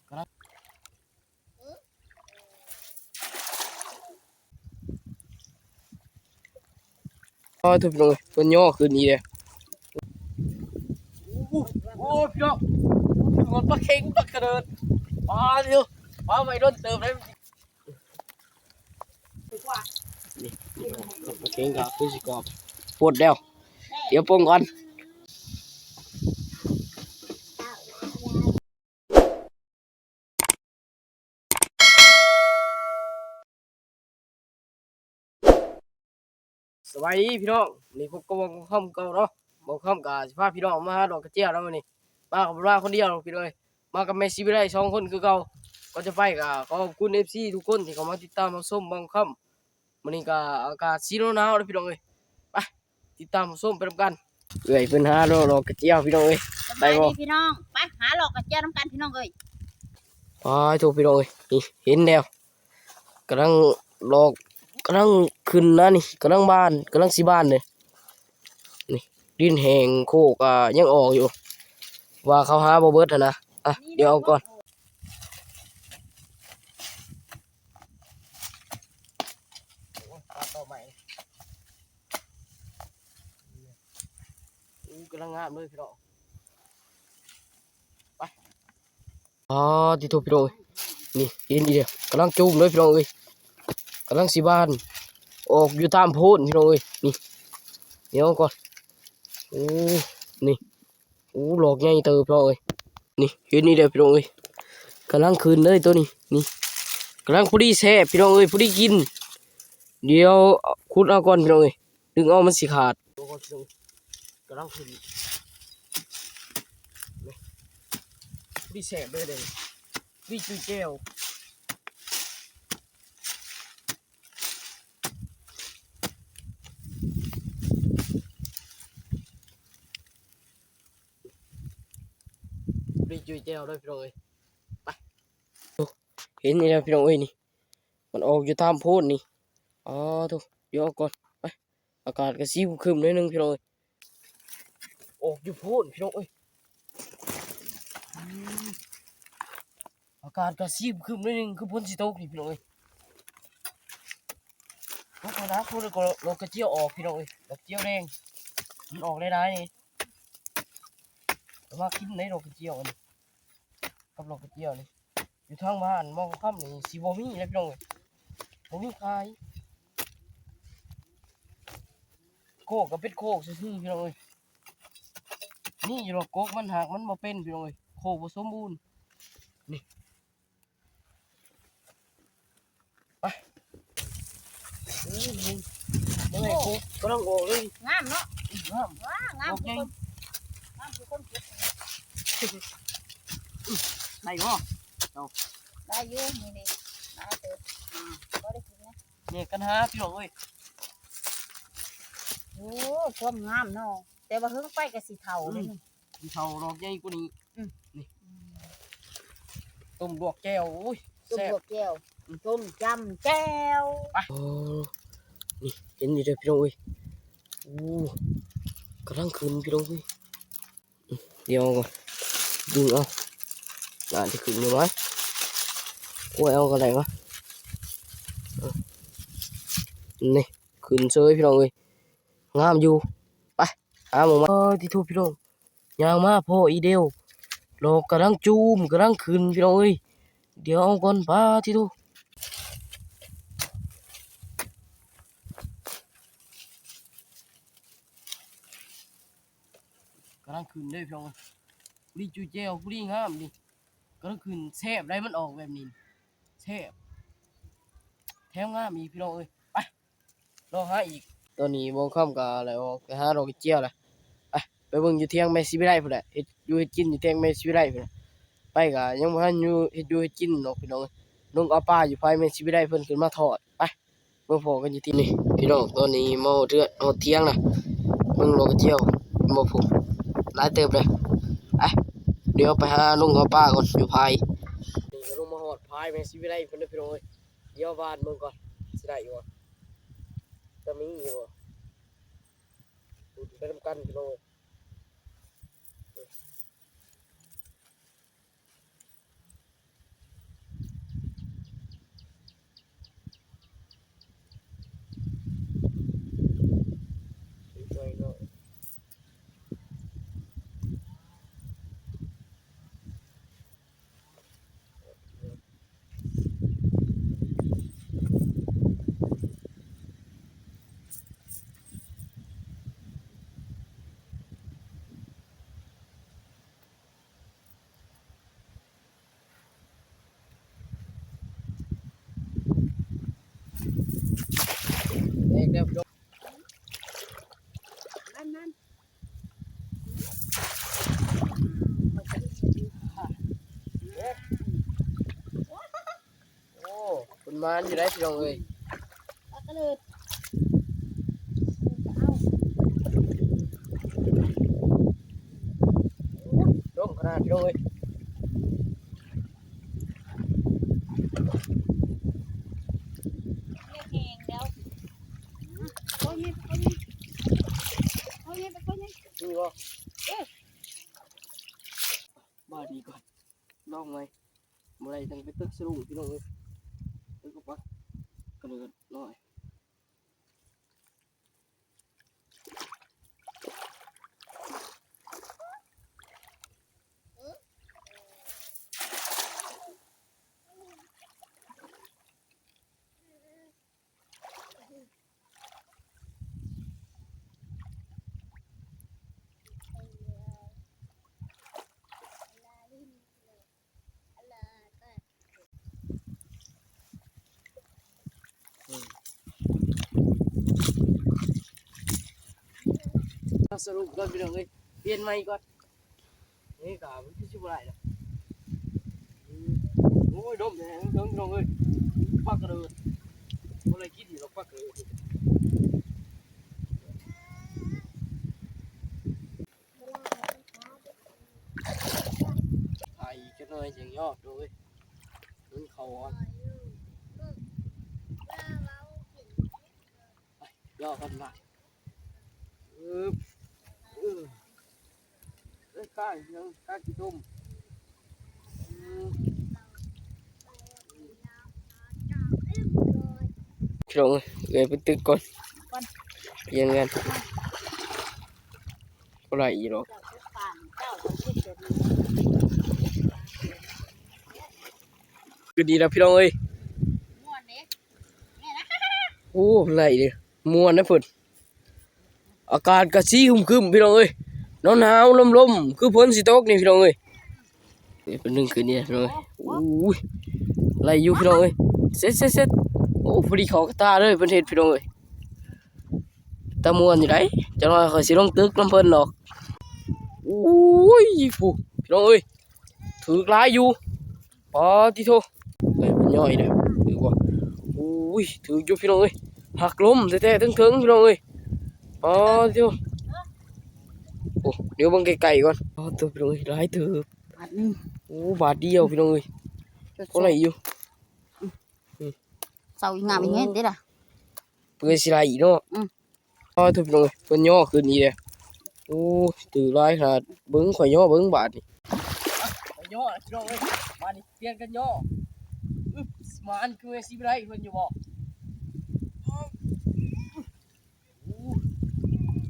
ກຳລັງ ໂອ້ຍ ທຸກຄົນເອີຍ ເພິ່ນຍໍຂຶ້ນອີກແລ້ວ. ໂອ້ ໂອ້ ພີ່ນ້ອງ ປາເຂັງ ປາກະເດີດ ປາດຽວ ປາໄວ້ດົນເຕີບເລີຍ. ນີ້ ປາເຂັງກໍຄືຊິກອບ ປົດແລ້ວ ດຽວປົງກ່ອນ. ສະບາຍດີພີ່ນ້ອງ ນີ້ພົບກັບບ່າວຄຳເກົ່າເນາະ. ບ່າວຄຳກໍຊິພາພີ່ນ້ອງມາຫາດອກກະເຈຍເນາະມື້ນີ້ ມາກັບບ່າວຄົນດຽວພີ່ນ້ອງເອີຍ ມາກັບແມ່ຊີວິໄລສອງຄົນຄືເກົ່າ. ກ່ອນຈະໄປກໍຂໍຂອບຄຸນເອັຟຊີທຸກຄົນທີ່ເຂົ້າມາຕິດຕາມຮັບຊົມບ່າວຄຳ. ມື້ນີ້ກໍອາກາດຊິໜາວໆເດີພີ່ນ້ອງເອີຍ ໄປ ຕິດຕາມຮັບຊົມໄປນຳກັນ. ເອື້ອຍເພິ່ນຫາດອກກະເຈຍພີ່ນ້ອງເອີຍ ໄດ້ບໍ່? ສະບາຍດີພີ່ນ້ອງ ໄປຫາດອກກະເຈຍນຳກັນພີ່ນ້ອງເອີຍ. ປາດໂທ້ພີ່ນ້ອງເອີຍ ນີ້ເຫັນແລ້ວ ກຳລັງດອກ ກຳລັງຂຶ້ນນະນີ້ ກຳລັງບານ ກຳລັງຊິບານເດ້. ນີ້ດິນແຫ້ງໂຄກກໍຍັງອອກຢູ່ ວ່າເຂົາຫາບໍ່ເບິດຫັ້ນນະ. ອ່ະ ດຽວເອົາກ່ອນ. ໂອ້ຍ ປາຕໍ່ໃໝ່ ໂອ້ ກຳລັງງາມເລີຍພີ່ນ້ອງ ໄປ. ອໍ ຕິໂທ ພີ່ນ້ອງເອີຍ ນີ້ເຫັນອີກແລ້ວ ກຳລັງຈູມເລີຍພີ່ນ້ອງເອີຍ ກຳລັງຊິບານ ອອກຢູ່ຕາມໂພນພີ່ນ້ອງເອີຍ. ນີ້ ດຽວເອົາກ່ອນ. ໂອ້ ນີ້ ໂອ້ ດອກໃຫຍ່ເຕີບພີ່ນ້ອງເອີຍ. ນີ້ເຫັນອີກແລ້ວພີ່ນ້ອງເອີຍ ກຳລັງຂຶ້ນເລີຍໂຕນີ້ ນີ້ກຳລັງພໍດີແຊບພີ່ນ້ອງເອີຍ ພໍດີກິນ. ດຽວຂຸດເອົາກ່ອນພີ່ນ້ອງເອີຍ ດຶງເອົາມັນຊິຂາດ. ກຳລັງຂຶ້ນ ນີ້ ພໍດີແຊບເລີຍເດ້ ພໍດີຈຸຍແຈ່ວ. ພໍດີຈຸຍແຈ່ວເລີຍພີ່ນ້ອງເອີຍ ໄປ. ໂອ້ ເຫັນອີກແລ້ວພີ່ນ້ອງເອີຍ ນີ້ ມັນອອກຢູ່ຕາມໂພນນີ້. ອໍ ໂທ້ ດຽວເອົາກ່ອນ ໄປ. ອາກາດກໍຊິຄຶມໆໜ້ອຍໜຶ່ງພີ່ນ້ອງເອີຍ ອອກຢູ່ໂພນພີ່ນ້ອງເອີຍ. ອາກາດກໍຊິຄຶມໜ້ອຍໜຶ່ງ ຄືຝົນຊິຕົກນີ້ພີ່ນ້ອງເອີຍ. ຕົກແລ້ວນະ ຄົນກໍດອກກະເຈຍອອກພີ່ນ້ອງເອີຍ ດອກກະເຈຍແດງ ມັນອອກຫຼາຍໆນີ້ ແຕ່ວ່າກິນໄດ້ດອກກະເຈຍນີ້ ກັບດອກກະເຈຍນີ້ ຢູ່ທາງບ້ານໝໍຄຳນີ້ຊິບໍ່ມີແລ້ວພີ່ນ້ອງເອີຍ ບໍ່ມີຂາຍ. ໂຄກກໍເປັນໂຄກຊື່ໆ ພີ່ນ້ອງເອີຍ ມີຢູ່ດອກກົກມັນ ຫາກມັນບໍ່ເປັນພີ່ນ້ອງເອີຍ ໂຄກບໍ່ສົມບູນ. ນີ້ ໄປ. ໂອ້ໂຫ ເບິ່ງໃຫ້ຄົບ ກຳລັງອອກເລີຍ ງາມເນາະ ງາມ ວ້າ ງາມ ດອກໃຫຍ່ ງາມຄືຄົນເກັບ ໄດ້ບໍ່ເຈົ້າ? ໄດ້ຢູ່ ນີ້ໆ ຫຼາຍເຕີບ ອືມ ພໍໄດ້ກິນນະ ນີ້ກັນຫາພີ່ນ້ອງເອີຍ. ໂອ້ ຄວາມງາມເນາະ ແຕ່ວ່າເຫິງໄປກໍຊິເຖົ້າເດ້ນີ້ ອືມ ຊິເຖົ້າດອກໃຫຍ່ກວ່ານີ້ ອືມ ນີ້ ອືມ ຕົ້ມລວກແຈ່ວ ໂອ້ຍ ຕົ້ມລວກແຈ່ວ ແຊບ ອືມ ຕົ້ມຈ້ຳແຈ່ວ ໄປ. ໂອ້ ນີ້ເຫັນຢູ່ເດີພີ່ນ້ອງເອີຍ ໂອ້ ກຳລັງຂຶ້ນພີ່ນ້ອງເອີຍ. ດຽວກ່ອນ ດຶງເອົາ ໜ້າຈະຂຶ້ນຢູ່ຫວາ ກວຍເອົາກໍໄດ້ຫວາ ນີ້ ຂຶ້ນເຊີຍພີ່ນ້ອງເອີຍ ງາມຢູ່ ໄປ ຫາໝ່ອງໃໝ່. ເອີ ຕິໂທ ພີ່ນ້ອງ ຍ່າງມາພໍ້ອີ່ເດວ ດອກກຳລັງຈູມ ກຳລັງຂຶ້ນພີ່ນ້ອງເອີຍ ດຽວເອົາກ່ອນ ປາດ ຕິໂທ. ກຳລັງຂຶ້ນເດ້ພີ່ນ້ອງເອີຍ ພໍດີຈຸແຈ່ວ ພໍດີງາມນີ້ ກຳລັງຂຶ້ນ ແຊບໄດ໋ ມັນອອກແບບນີ້ ແຊບ ແຖມງາມອີກພີ່ນ້ອງເອີຍ ໄປ ລອຫາອີກ. ຕອນນີ້ບ່າວຄຳກໍໄດ້ອອກໄປຫາດອກກະເຈຍແລ້ວ ໄປ ໄປເບິ່ງຢູ່ຖຽງແມ່ສີວິໄລພຸ້ນແຫຼະ ເຮັດຢູ່ເຮັດກິນຢູ່ຖຽງແມ່ສີວິໄລພຸ້ນແຫຼະ ໄປກໍຍັງບໍ່ທັນຢູ່ເຮັດຢູ່ເຮັດກິນດອກພີ່ນ້ອງເອີຍ ລົງເອົາປາຢູ່ໄຟແມ່ສີວິໄລເພິ່ນຂຶ້ນມາທອດ ໄປ. ມາພໍ້ກັນຢູ່ທີ່ນີ້ພີ່ນ້ອງ ຕອນນີ້ມາຮອດເຮືອນຮອດຖຽງລະ ເບິ່ງດອກກະເຈຍບໍ່ພຸ້ນ ຫຼາຍເຕີບເດ້ ໄປ ດຽວໄປຫາລົງເອົາປາກ່ອນຢູ່ພາຍ ນີ້ກໍລົງມາຮອດພາຍແມ່ສີວິໄລເພິ່ນເດີພີ່ນ້ອງເອີຍ ດຽວຫວ່ານເບິ່ງກ່ອນ ຊິໄດ້ຢູ່ບໍ່ ຈະມີຢູ່ບໍ່ ໄປນຳກັນພີ່ນ້ອງເອີຍ. ມານຢູ່ໄດ໋ພີ່ນ້ອງເອີຍ ປາກະເລີດ ເອົາ ດົງຂະໜາດພີ່ນ້ອງເອີຍ ແຮງແລ້ວ ໂອ້ຍ ແມ່ນ ໂອ້ຍ ແມ່ນ ໂອ້ຍ ແມ່ນ ນີ້ບໍ່? ເອີ ມາດີກ່ອນ ລອງໃໝ່ ບໍ່ໄດ້ຕ້ອງໄປຕຶກສະດຸ້ງພີ່ນ້ອງເອີຍ ຕຶກກັບປາກະເລີດນ້ອຍ. ສະຫຼຸບກ່ອນພີ່ນ້ອງເອີຍ ປ່ຽນໃໝ່ກ່ອນ ນີ້ກະມັນຄືຊິບໍ່ໄດ້ດອກ ໂອ້ຍ ດົມແຮງເຖິງພີ່ນ້ອງເອີຍ ປາກະເລີດ ບໍ່ໄດ້ກິນດອກປາກະເລີດ. ຖ້າອີກຈັກໜ້ອຍຈັ່ງຍອດໂດຍ ມັນເຂົ້າອ່ອນ ໄປ ຍໍກັນມາ ອຶບ ເອີ ເອີ ຂ້າຫຍັງ ຂ້າຂີ້ຕົມ ອືມ ພີ່ນ້ອງເອີຍ ເອື້ອຍໄປຕຶກກ່ອນ ປ່ຽນກັນ ບໍ່ໄດ້ອີກດອກ ຄືດີລະພີ່ນ້ອງເອີຍ ໂອ້ ໄດ້ເດ້ ມ່ວນນະເພິ່ນ ອາກາດກະຊິຄຶ້ມໆ ພີ່ນ້ອງເອີຍ ໜາວໆ ລົມໆ ຄືຝົນຊິຕົກນີ້ພີ່ນ້ອງເອີຍ ເປັນໜຶ່ງຄືນີ້ພີ່ນ້ອງເອີຍ ໂອ້ຍ ໄດ້ຢູ່ພີ່ນ້ອງເອີຍ ເຊັດໆໆ ໂອ້ ພໍດີເຂົ້າກະຕາເລີຍ ເພິ່ນເຮັດພີ່ນ້ອງເອີຍ ຕາມ່ວນຢູ່ໃດ ຈັກໜ້ອຍຂ້ອຍຊິລົງຕຶກນຳເພິ່ນດອກ ໂອ້ຍ ພຸ້ນ ພີ່ນ້ອງເອີຍ ຖືກຫຼາຍຢູ່ ປາຕິໂທ ເອີຍ ມັນຍ່ອຍເດ້ ຖືກບໍ່? ໂອ້ຍ ຖືກຢູ່ພີ່ນ້ອງເອີຍ ຫັກລົ້ມແທ້ໆ ເທິງໆ ພີ່ນ້ອງເອີຍ ປາຕິໂທ ໂອ້ ດຽວເບິ່ງໃກ້ໆກ່ອນ ປາຕິໂທ ພີ່ນ້ອງເອີຍ ຫຼາຍເຕີບ ບາດໜຶ່ງ ໂອ້ ບາດດຽວພີ່ນ້ອງເອີຍ ພໍໄດ້ຢູ່ ເຊົາອີກງາມອີກເຫັນເດ້ລະ ເພື່ອຊິໄດ້ອີກເນາະ ອືມ ອໍ ທຸກຄົນເອີຍ ເພິ່ນຍໍຂຶ້ນອີກແລ້ວ ໂອ້ ຖືກຫຼາຍຂະໜາດ ເບິ່ງຂ້ອຍຍໍເບິ່ງບາດນີ້ ຂ້ອຍຍໍພີ່ນ້ອງເອີຍ ບາດນີ້ປ່ຽນກັນຍໍ ອຶບ ໝານຄືຊິໄດ້ເພິ່ນຢູ່ບໍ່ ໂອ້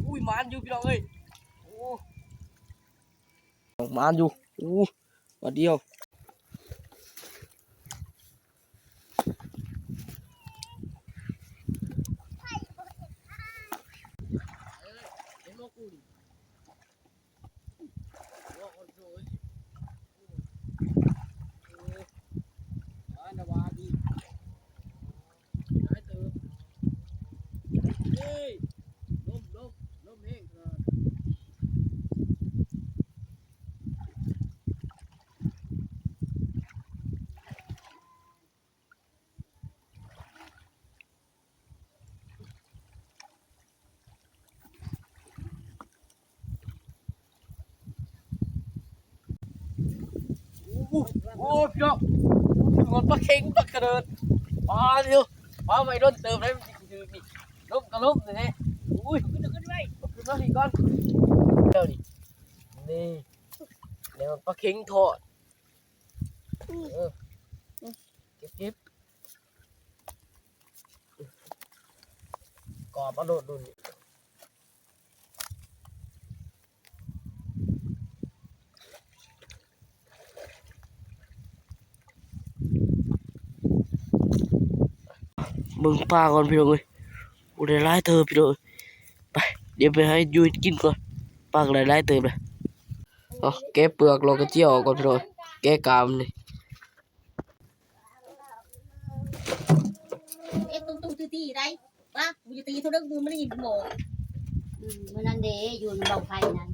ໂອ້ຍ ໝານຢູ່ພີ່ນ້ອງເອີຍ ໂອ້ ໝານຢູ່ ໂອ້ ບາດດຽວ ໂອ້ ໂອ້ ພີ່ນ້ອງ ໂອ້ ປາເຂັງ ປາກະເດີດ ປາດຽວ ປາໄວ້ດົນເຕີບໄດ໋ ມັນຊິຖືກນີ້ ລົມກະລົມແທ້ໆ ໂອ້ຍ ຂຶ້ນມາ ຂຶ້ນມາ ຂຶ້ນມາພີ້ກ່ອນ ແລ້ວນີ້ ນີ້ ແນວປາເຂັງທອດ ເອີ ເກັບ ເກັບ ກອບເອົາໂລດ ລຸ້ນ ເບິ່ງປາກ່ອນພີ່ນ້ອງເອີຍ ໂອ້ ໄດ້ຫຼາຍເຕີບພີ່ນ້ອງເອີຍ ໄປ ດຽວໄປຫາຢູ່ເຮັດກິນກ່ອນ ປາກະໄດ້ຫຼາຍເຕີບແລ້ວ ເອົາ ແກະເປືອກ ລອກກະເຈ້ຍອອກກ່ອນພີ່ນ້ອງເອີຍ ແກະກາມນີ້ ເອັດຕຸ້ມໆ ຕີໆ ໄດ້ ປາກ ກູຈະຕີເທົ່າເດີ ມຶງບໍ່ໄດ້ຍິນໝໍ ອືມ ມື້ນັ້ນເດ້ ຢູ່ນຳເບົາໄຟນັ້ນ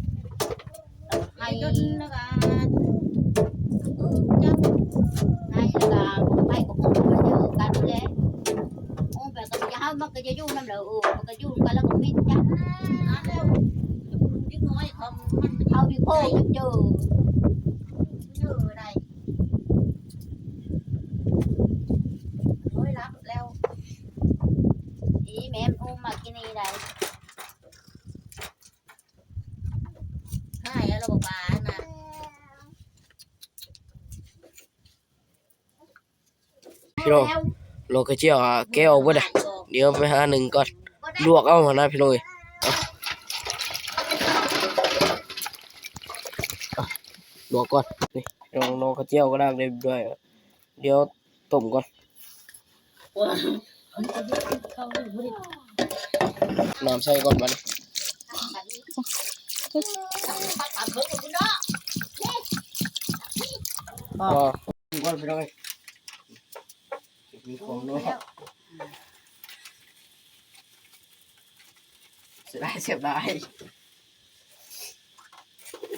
ເບົາໄຟ ຈົນແລ້ວກະ ເອີ ເຈົ້າ ໄຟແລ້ວກະ ເບົາໄຟກໍຄົງມາເຈີກັນແຫຼະ ເອີ ມັນກໍຢູ່ນຳກັນແລ້ວກໍມິດຈັງ ນັ້ນແລ້ວ ເດັກນ້ອຍເຂົາ ມັນ ເຂົາມີໂຄກເຈີ ເຈີໄດ້ ໂອ້ຍ ຫຼັບແລ້ວ ອີ່ແມ່ມັນອຸ້ມມາກິນນີ້ໄດ້ ຫາຍແລ້ວບໍ່ປານະ. ພີ່ນ້ອງ ດອກກະເຈຍ ແກະອອກເບິດລະ ດຽວໄປຫາໜຶ້ງກ່ອນ ລວກເອົາຫັ້ນນະພີ່ນ້ອງເອີຍ ລວກກ່ອນ ນີ້ພີ່ນ້ອງ ດອກກະເຈຍກໍລ້າງຮຽບຮ້ອຍ ດຽວຕົ້ມກ່ອນ ນ້ຳໃສ່ກ່ອນບາດນີ້ ພໍ ກ່ອນພີ່ນ້ອງເອີຍ ມີຂອງເນາະ ເສຍດາຍ ເສຍດາຍ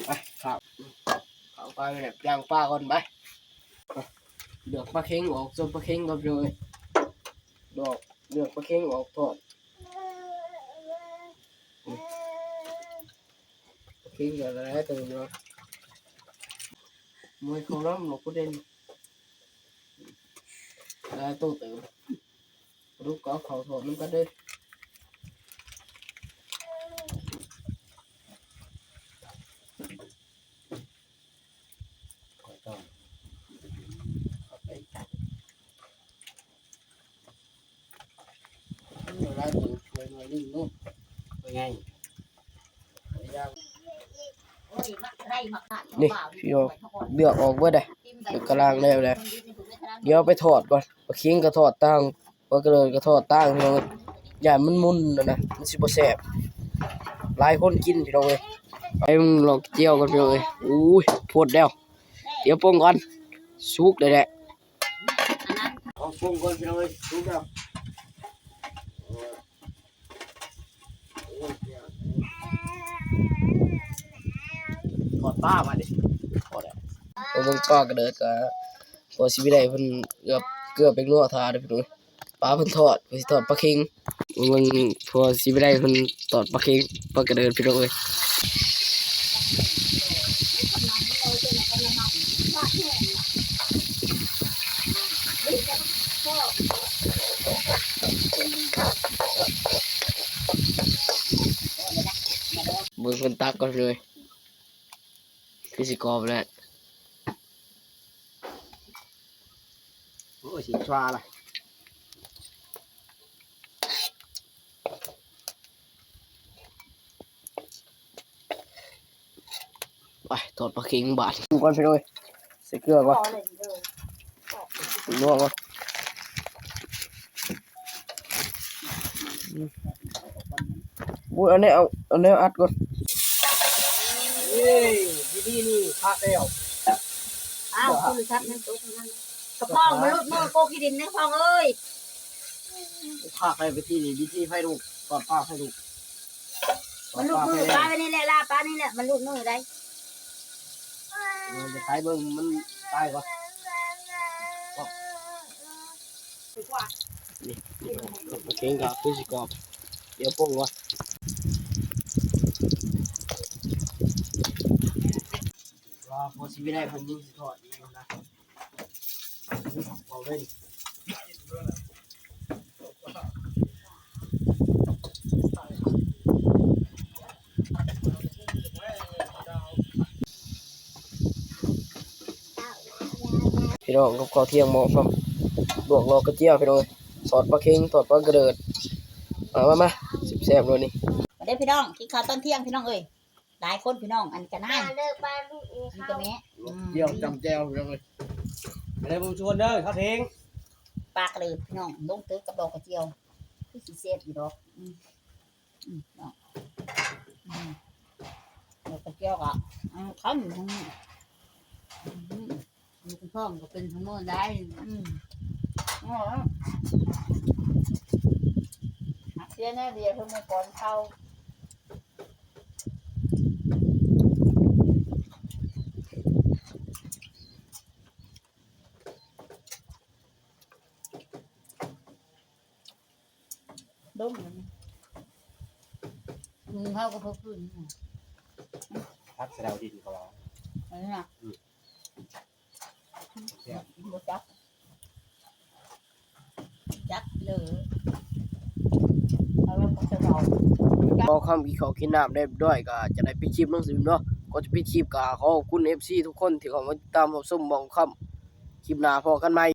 ໄປ ເຂົ້າ ເຂົ້າໄປແບບ ຍ່າງປ່າກ່ອນໄປ ເລືອກປາເຄັງອອກ ສົ້ມປາເຄັງກ່ອນພີ່ນ້ອງເອີຍ ດອກ ເລືອກປາເຄັງອອກທອດ ປາເຄັງກໍຫຼາຍໂຕຢູ່ ມວຍເຂົ້ານຳ ຫຼວງປູ່ເດັ່ນ ຫຼາຍໂຕເຕີບ ປາດຸກກໍເອົາເຂົ້າທອດນຳກັນເດີ້. ນີ້ ພີ່ນ້ອງ ເລືອກອອກເບິດເດ້ ກະລ້າງແລ້ວແຫຼະ ດຽວໄປທອດກ່ອນ ປາເຄັງກໍທອດຕ່າງ ປາກະເດີດກໍທອດຕ່າງ ພີ່ນ້ອງເອີຍ ຢ້ານມັນໝຸ່ນຫັ້ນນະ ມັນຊິບໍ່ແຊບ ຫຼາຍຄົນກິນ ພີ່ນ້ອງເອີຍ ໄປເບິ່ງດອກກະເຈຍກ່ອນ ພີ່ນ້ອງເອີຍ ໂອ້ຍ ໂພດແລ້ວ ດຽວປົງກ່ອນ ສຸກແລ້ວແຫຼະ ເອົາປົງກ່ອນ ພີ່ນ້ອງເອີຍ ສຸກແລ້ວ ທອດປາບາດນີ້ ພໍແລ້ວ ເບິ່ງປາກະເດີດກະ ພໍຊິໄດ້ເພິ່ນເກືອບ ເກືອບແປ້ງນົວຖ້າເດີພີ່ນ້ອງເອີຍ ປາເພິ່ນທອດ ເພິ່ນຊິທອດປາເຄັງ ເບິ່ງພໍຊິໄດ້ເພິ່ນທອດປາເຄັງ ປາກະເດີດພີ່ນ້ອງເອີຍ ເບິ່ງເພິ່ນຕັກກ່ອນເລີຍ. ຄືຊິກອບແຫຼະ ໂອ້ຍ ສີຊວາລະ ໄປ ທອດປາເຄັງບາດ ດູກ່ອນພີ່ນ້ອງເອີຍ ໃສ່ເກືອກ່ອນ ນົວກ່ອນ. ໂອ້ຍ ເອົາແນວ ເອົາ ເອົາແນວອັດກ່ອນ ເອີຍ ວິທີນີ້ພາດແລ້ວ ອ້າວ ໂທລະສັບຍັງຕົກຢູ່ຫັ້ນ ກະພອງມາຫຼຸດມືໂກຂີ້ດິນແດ່ພອງເອີຍ ພາດໄປວິທີນີ້ ວິທີໄຟລຸກ ຕອນປາໄຟລຸກ ມັນຫຼຸດມື ປາໄວ້ນີ້ແຫຼະ ລາປານີ້ແຫຼະ ມັນຫຼຸດມືໄດ໋. ເອີ ໄປເບິ່ງມັນຕາຍກ່ອນ ນີ້ ເຄັງກໍຄືຊິກອບ ດຽວປົງກ່ອນ ວ່າພໍຊິໄດ້ເພິ່ນຍັງຊິທອດອີກຢູ່ນະ. ພີ່ນ້ອງ ກັບເຂົ້າທ່ຽງໝໍ້ພ້ອມ ລວກດອກກະເຈຍພີ່ນ້ອງເອີຍ ທອດປາເຄັງ ທອດປາກະເດີດ ມາ ມາ ມາ ແຊບໆ ໂລດນີ້ ມາເດີພີ່ນ້ອງ ກິນເຂົ້າຕອນທ່ຽງພີ່ນ້ອງເອີຍ. ຫຼາຍຄົນພີ່ນ້ອງ ອັນນີ້ກະນາຍ ມາເດີປ້າລູກ ອັນນີ້ກະແມ່ ອືມ ດຽວຈ້ຳແຈ່ວພີ່ນ້ອງເອີຍ ມາເດີເບິ່ງຊວນເດີ ເຂົ້າເທິງ ປາກະເດີດພີ່ນ້ອງ ລົງເຕີບກັບດອກກະເຈຍ ຄືຊິແຊບຢູ່ດອກ ອືມ ອືມ ເນາະ ອືມ ດອກກະເຈຍກະ ອືມ ຄັນ ອືມ ອືມ ຢູ່ກັບທ້ອງກໍເປັນທັງມື້ໄດ້ ອືມ ເອົາ ມັກເສຍແນວດຽວຄືມື້ກ່ອນເຂົາ. ຕົ້ມ ອືມ ເຮົາກໍບໍ່ຄືນ ຜັກສະເດົາດິນກໍວ່າ ອັນນັ້ນນະ ອືມ ແຊບ ບໍ່ຈັກ ຈັກເລີຍ ເອົາລະຜັກສະເດົາ ພໍຄຳກິນເຂົ້າກິນນ້ຳໄດ້ເລີຍ ກໍຈະໄດ້ປິດຄລິບເນາະ ຊິເນາະ ກ່ອນຈະປິດຄລິບກໍຂໍຂອບຄຸນເອັຟຊີທຸກຄົນທີ່ເຂົ້າມາຕິດຕາມຮັບຊົມບ່າວຄຳ ຄລິບໜ້າພໍ້ກັນໃໝ່.